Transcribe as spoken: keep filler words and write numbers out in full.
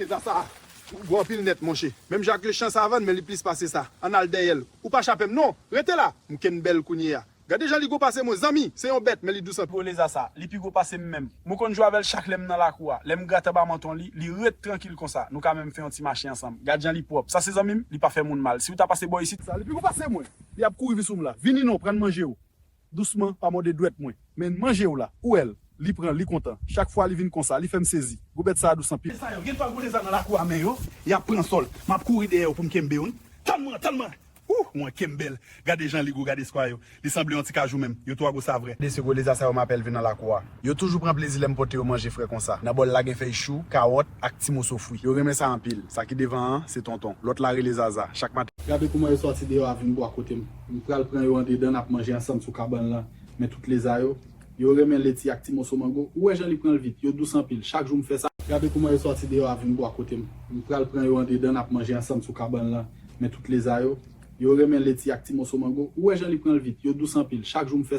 Leza sa gwo anpil nèt, monchè. Menm jan ak Lechan Savann, men li plis pase sa. Ann al dèyè l. Ou pa chape m, non. Rete la. M kenbe l kounye a. Gade jan li gwo pase mwen, zanmi. Se yon bèt, men li dous anpil. Gwo Leza sa, li pi gwo pase m menm. Mwen konn jwe avè l chak lè m nan lakou a. Lè m grate anba manton li, li ret trankil konsa. Nou ka menm fè yon ti mache ansanm. Gad jan li pwòp. Sa se zanmi m, li pa fè moun mal. Si w ta pase bò isit. Sa, li pi gwo pase mwen. Li ap kouri vin sou m la. Vini non, pran manje w. Dousman, pa mòde dwèt mwen. Men manje w la, ou wè l, li pran, li kontan. Chak fwa li vin konsa, li fè m sezi. Gwo bèt sa a dous anpil. Sa yo, gen twa gwo leza nan lakou a men yo, y ap pran sòl. M ap kouri dèyè yo pou m kenbe yo, wi. Tann mwen, tann mwen. Ouh, mwen kenbe l. Gade jan li gwo, gade skwa yo. Li sanble yon ti kajou menm. Yo twa gwo sa vre. De se gwo leza sa yo m ap èlve nan lakou a. Yo toujou pran plezi lè m pote yo manje fre konsa. Nan bòl la gen fèy chou, kawòt ak ti moso fwi. Yo renmen sa anpil. Sa ki devan an, se tonton. Lòt la rele Zaza. Chak maten. Gade kouman yo sòti deyò a vin bò a kote m. M pral pran yo andedan, n ap manje ansanm sou kabann lan. Men tout leza yo, yo renmen leti ak ti moso mango. Ou wè jan li pran l vit. Yo dous anpil. Chak jou m fè sa. Gade kouman yo sòti deyò a vin bò a kote m. M pral pran yo andedan, n ap manje ansanm sou kabann lan. Men tout leza yo, yo renmen leti ak ti moso mango. Ou wè jan li pran l vit. Yo dous anpil. Chak jou m fè sa.